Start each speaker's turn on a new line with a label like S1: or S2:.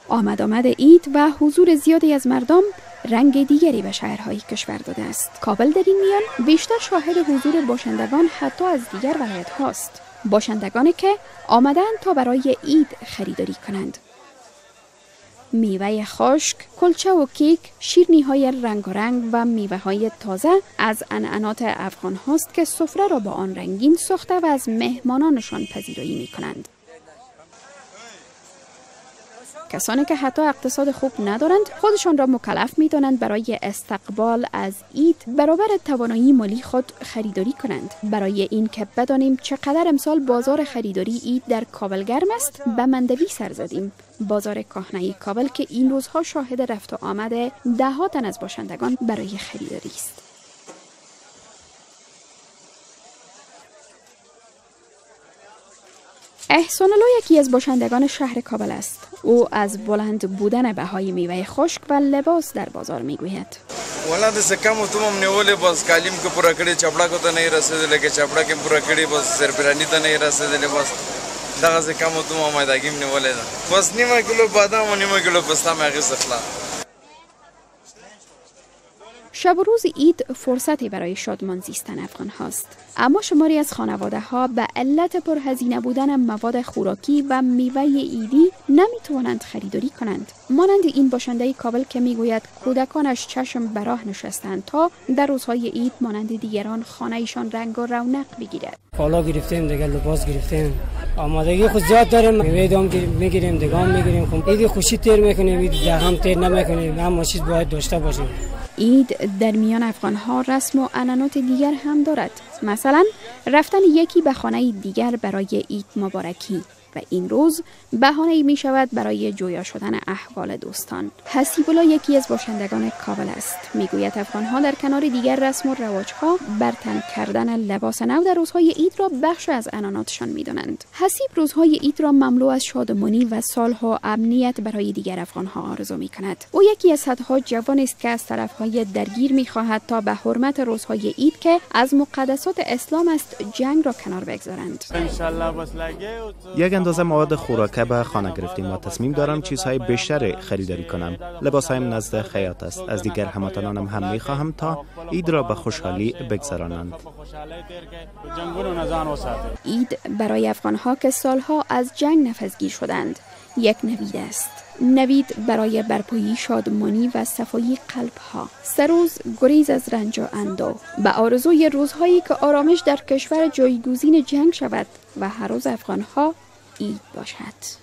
S1: آمد آمد عید و حضور زیادی از مردم رنگ دیگری به شهرهای کشور داده است. کابل در این میان بیشتر شاهد حضور باشندگان حتی از دیگر ولایت هاست. باشندگانی که آمدند تا برای عید خریداری کنند. میوه خشک، کلچه و کیک، شیرینی های رنگارنگ و میوه های تازه از عنعنات افغان هاست که سفره را با آن رنگین ساخته و از مهمانانشان پذیرایی می کنند. کسانی که حتی اقتصاد خوب ندارند خودشان را مکلف می دانند برای استقبال از عید برابر توانایی مالی خود خریداری کنند. برای این که بدانیم چقدر امسال بازار خریداری عید در کابل گرم است، به مندوی سر زدیم. بازار کهنه کابل که این روزها شاهد رفت و آمد ده ها تن از باشندگان برای خریداری است. احسان الله یکی از باشندگان شهر کابل است. او از بلند بودن بهای میوه خشک و لباس در بازار میگوید.
S2: ولا د کم ته هم نیولې، بس کالیم کې پوره کړې، چپړه کو ته نه رسیدلې، کې چپړه کې پوره کړې، بس سرپرانی ته نه رسیدلې، بس دغه څه کم ته هم آمادګیم نیولې ده. بس نیمه کیلو بادام و نیمه کیلو پسته مې اخیستله.
S1: شب و روز عید فرصتی برای شادمان زیستن افغان هاست، اما شماری از خانواده ها به علت پرهزینه بودن مواد خوراکی و میوه عیدی نمیتوانند خریداری کنند. مانند این باشنده کابل که میگوید کودکانش چشم براه نشستند تا در روزهای عید مانند دیگران خانه‌شان رنگ و رونق بگیرد.
S3: کالا گرفتیم دیگه، لباس گرفتیم، آمادگی خود زیاد داریم، میوه دام میگیریم، دگام میگیریم، عید خوشی تیر میکنیم، عید هم تیر نمیکنیم، هم چیز باید داشته باشیم.
S1: عید در میان افغانها رسم و عنعنات دیگر هم دارد، مثلا رفتن یکی به خانه دیگر برای عید مبارکی و این روز بهانه‌ای می شود برای جویا شدن احوال دوستان. حسیب الله یکی از باشندگان کابل است. میگوید افغانها در کنار دیگر رسم و رواجها برتن کردن لباس نو در روزهای عید را بخش از عنعناتشان میدانند. حسیب روزهای عید را مملو از شادمانی و صلح و امنیت برای دیگر افغانها آرزو می کند. او یکی از صدها جوان است که از طرفهای درگیر می خواهد تا به حرمت روزهای عید که از مقدسات اسلام است جنگ را کنار بگذارند.
S4: یک اندازه مواد خوراکه به خانه گرفتیم و تصمیم دارم چیزهای بیشتر خریداری کنم. لباسهایم نزد خیاط است. از دیگر هموطنانم هم میخواهم تا عید را به خوشحالی بگذرانند.
S1: عید برای افغانها که سالها از جنگ نفسگیر شدند یک نوید است. نوید برای برپایی شادمانی و صفایی قلبها. سه روز گریز از رنج و اندوه به آرزوی روزهایی که آرامش در کشور جایگزین جنگ شود و هر روز افغانها عید باشد.